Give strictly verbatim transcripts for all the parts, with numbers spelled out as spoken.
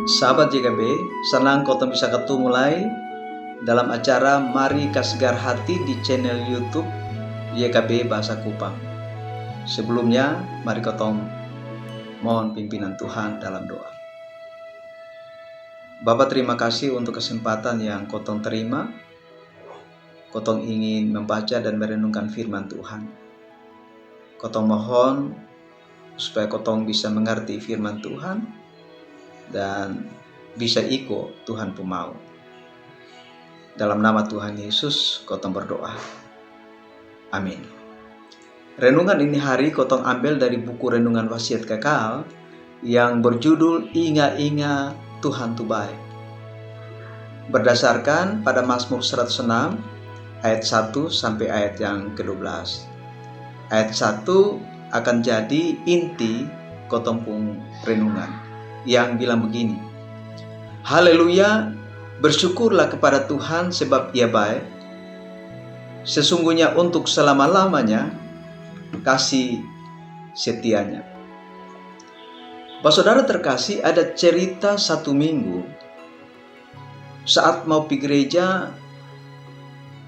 Sahabat Y K B, senang kotong bisa ketemu lai dalam acara Mari Kasgar Hati di channel YouTube Y K B Bahasa Kupang. Sebelumnya, mari kotong mohon pimpinan Tuhan dalam doa. Bapa, terima kasih untuk kesempatan yang kotong terima. Kotong ingin membaca dan merenungkan firman Tuhan. Kotong mohon supaya kotong bisa mengerti firman Tuhan dan bisa iko Tuhan pung mau. Dalam nama Tuhan Yesus kotong berdoa. Amin. Renungan ini hari kotong ambil dari buku Renungan Wasiat Kekal yang berjudul Inga-inga Tuhan tu bae. Berdasarkan pada Mazmur seratus enam ayat satu sampai ayat yang kedua belas. Ayat satu akan jadi inti kotong pung renungan yang bilang begini, "Haleluya, bersyukurlah kepada Tuhan sebab Ia baik. Sesungguhnya untuk selama-lamanya kasih setianya." Basaudara terkasih, ada cerita satu minggu saat mau pi gereja,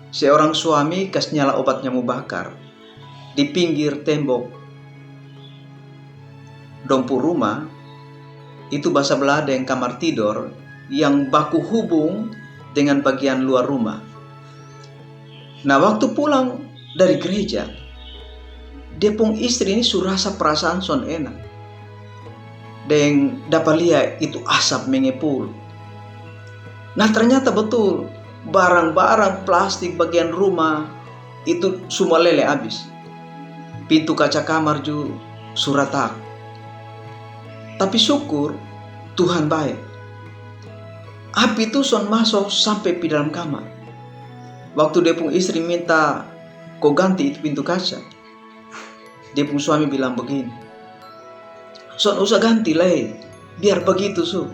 seorang suami kas nyala obat nyamuk bakar di pinggir tembok dong pu rumah, itu basabelah deng kamar tidor yang baku hubung dengan bagian luar rumah. Nah, waktu pulang dari gereja, dia pung istri ini su rasa perasaan son enak deng dapa lia itu asap mengepul. Nah, ternyata betul, barang-barang plastik bagian rumah itu su malele abis. Pintu kaca kamar ju su ratak. Tapi syukur, Tuhan bae. Api tu son maso sampe pi dalam kamar. Waktu dia pung istri minta ko ganti itu pintu kaca, dia pung suami bilang begini, "Son usa ganti lai, biar bagitu su,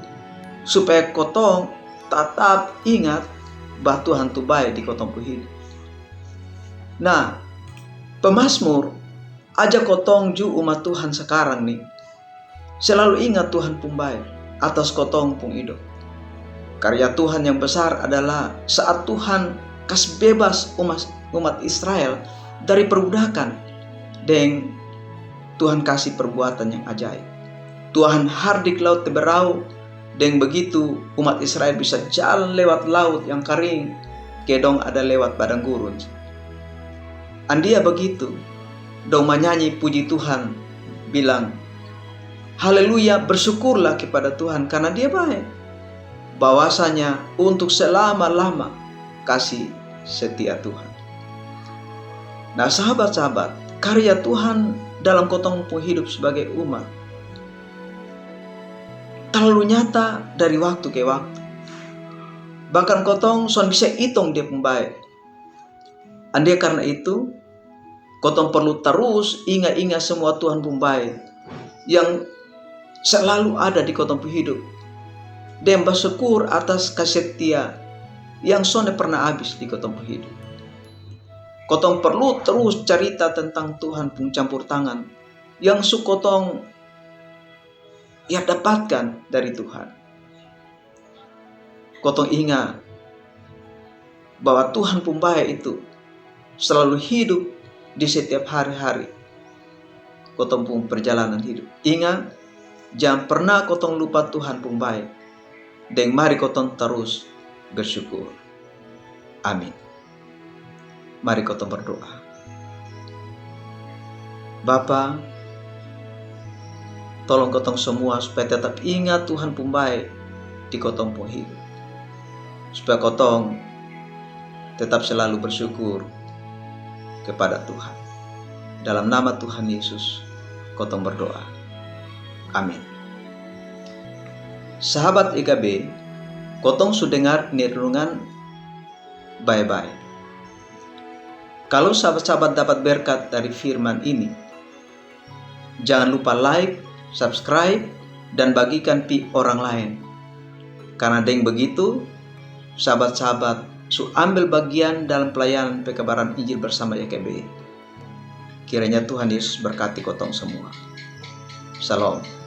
supaya kotong tatap ingat bahwa Tuhan tu bae di kotong pung hidup." Nah, pemazmur ajak kotong ju umat Tuhan sakarang ni selalu ingat Tuhan pung bae atas kotong pung hidup. Karya Tuhan yang besar adalah saat Tuhan kas bebas umat, umat Israel dari perbudakan deng Tuhan kasi perbuatan yang ajaib. Tuhan hardik laut teberau, deng begitu umat Israel bisa jalan lewat laut yang karing, ke dong ada lewat padang gurun. Andia begitu, dong manyanyi puji Tuhan, bilang, "Haleluya, bersyukurlah kepada Tuhan karena Dia baik. Bahwasanya untuk selama-lama kasih setia Tuhan." Nah, sahabat-sahabat, karya Tuhan dalam kotong pung hidup sebagai umat terlalu nyata dari waktu ke waktu. Bahkan kotong son bisa itong dia pung bae. Andia karna itu, kotong perlu tarus inga-inga semua Tuhan pung bae yang selalu ada di kotong pung hidup, deng basyukur atas kasih setia yang sonde pernah abis di kotong pung hidup. Kotong perlu tarus carita tentang Tuhan pung campur tangan yang su kotong ya dapatkan dari Tuhan. Kotong inga bahwa Tuhan pung bae itu selalu hidup di setiap hari-hari kotong pung perjalanan hidup. Inga, jang pernah kotong lupa Tuhan pung bae, deng mari kotong tarus bersyukur. Amin. Mari kotong berdoa. Bapa, tolong kotong semua supaya tetap ingat Tuhan pung bae di kotong pung hidup, supaya kotong tetap selalu bersyukur kepada Tuhan. Dalam nama Tuhan Yesus kotong berdoa. Amin. Sahabat Y K B, kotong su dengar ni renungan bae-bae. Kalo sahabat-sahabat dapat berkat dari firman ini, jangan lupa like, subscribe, dan bagikan pi orang laen. Karna deng begitu, sahabat-sahabat su ambil bagian dalam pelayanan pekabaran Injil bersama Y K B. Kiranya Tuhan Yesus berkati kotong semua. Shalom.